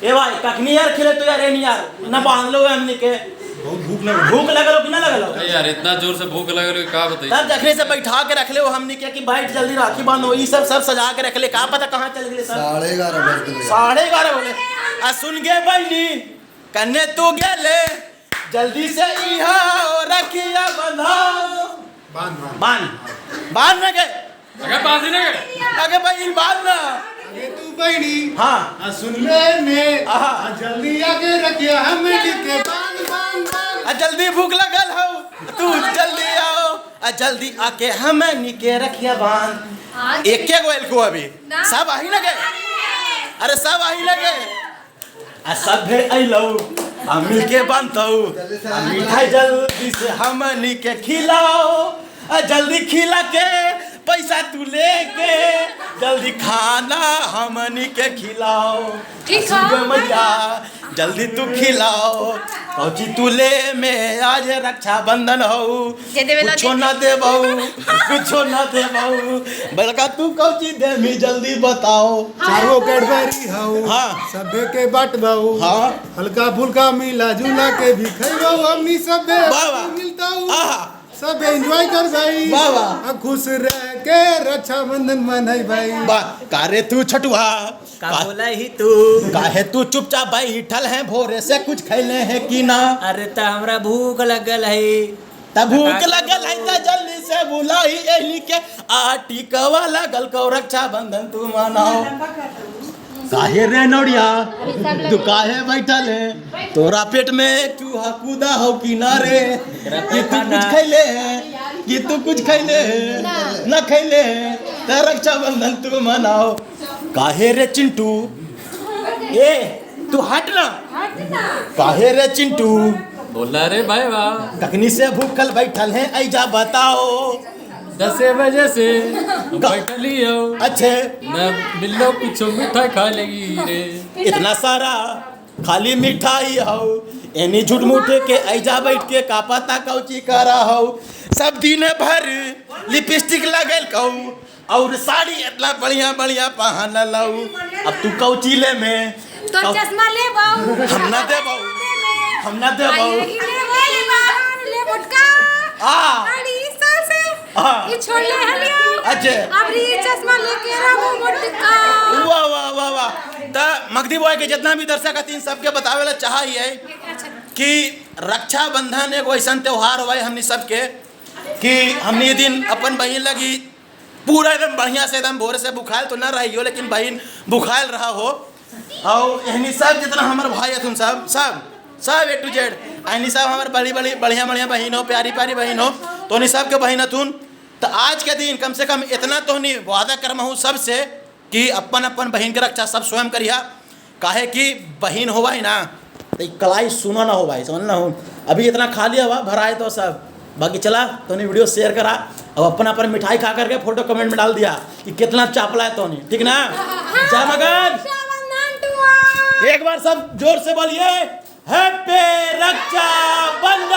ए भाई कखनी यार खिले तो यार ए नहीं यार ना बांध लो हमनी के। बहुत भूख लगल। भूख लगल हो कि ना लगल हो? अरे यार इतना जोर से भूख लगल का बताई। तब जखने से बैठा के रख ले हो हमनी के कि बैठ जल्दी राखी बांधो, ई सब सब सजा के रख ले, का पता कहाँ चल गए सब। 11:30 बज गए। 11:30 बोले। आ सुन गे बहनी कन्ने तू गेले जल्दी से इहा रखिया बंधाओ। बांध बांध बांध बांध ना के अगर बांध ना के अगे भाई बांध ना। अगे तू बहनी हाँ आ सुन ले ने आहा। आ जल्दी आके रखिया हमनी के बांध बांध बांध। आ जल्दी भूख लगल हो तू जल्दी आओ, आ जल्दी आके हमनी के रखिया बांध। एक के गोयल को अभी सब आही ना गए। अरे सब आही ना गए। आ सब भे अइलौ आ मिलके बांधतौ आ मिठाई जल्दी से हमनी के खिलाओ, आ जल्दी खिला के पैसा तू लेके जल्दी खाना हमनी के खिलाओ। ठीक सुन है। मैया जल्दी तू खिलाओ कौची तू ले में आज रक्षाबंधन हो। जे देवेला कुछो दे। ना देबौ कुछो ना देबौ बड़का तू कौची देमी जल्दी बताओ। चारों कैडबरी हऊ हाँ। सभे के बांटबऊ हाँ। हल्का फुल्का मिला जुला के भी खइबऊ हमनी सभे वाह वाह। मिलताऊ आहा। सब एंजॉय कर भाई वाह वाह। आ खुश रह के रक्षाबंधन मनाई भाई। बा कारे तू छटुआ का बोला ही तू काहे तू चुपचाप बैठल है भोरे से कुछ खैले है कि ना? अरे त हमरा भूख लगल है। त भूख लगल है त जल्दी से बुलाई एली के आ टिकवा लगल को रक्षाबंधन तू मनाओ। काहे रे नौड़िया तू काहे बैठल है तोरा पेट में चूहा कूदा हो कि ना रे? कि तू कुछ खैले है कि तू कुछ खैले है ना खैले है त रक्षाबंधन तू मनाओ। काहे रे चिंटू ए तू हट ना। काहे रे चिंटू बोला रे भाई वाह कखनी से भूखल बैठल है ऐजा बताओ। 10 बजे से बैठली हो अच्छे न मिलो कुछ मिठाई खा लेगी रे। इतना सारा खाली मिठाई हो एनी झूठ मूठ के ऐजा बैठ के का पता कौची करा हो। सब दिन भर लिपस्टिक लगल कहू और साड़ी इतना बढ़िया बढ़िया पहन लऊ। अब तू कौची ले में तो चश्मा ले बाऊ। हम ना देबऊ हम ना देबऊ। ले मोटका आ अरे साल से हाँ। ये छोड़ ले हलिया। अच्छे। अब री चश्मा लेके रहो मोटका। वाह वाह वाह वाह। त मगधी बॉय के जितना भी दर्शक हथिन सबके बतावे ला चाह है कि रक्षाबंधन एगो ऐसा त्योहार हुआ है हमनी सबके कि हमनी दिन अपन बहन लगी पूरा एकदम बढ़िया से एकदम भोरे से भुखायल तो ना रही हो लेकिन बहन भुखायल रहा हो। और एहनी सब जितना हमार भाई हथुन सब सब सब ए टू जेड एहनी सब हमार बड़ी बड़ी बढ़िया बढ़िया बहन हो प्यारी प्यारी बहन हो तो उन्हीं सबके बहन हथुन। तो आज के दिन कम से कम इतना तो नहीं वादा कर्म हूँ सबसे कि अपन अपन बहन के रक्षा सब स्वयं करिया। काहे कि बहन हो भाई ना तो कलाई सुनो ना हो भाई समझ ना हो। अभी इतना खा लिया हुआ भराए तो सब बाकी चला तो वीडियो शेयर करा अब अपन अपन मिठाई खा करके फोटो कमेंट में डाल दिया कि कितना चापला है तो ठीक ना। जय मगन एक बार सब जोर से बोलिए हैप्पी रक्षाबंधन।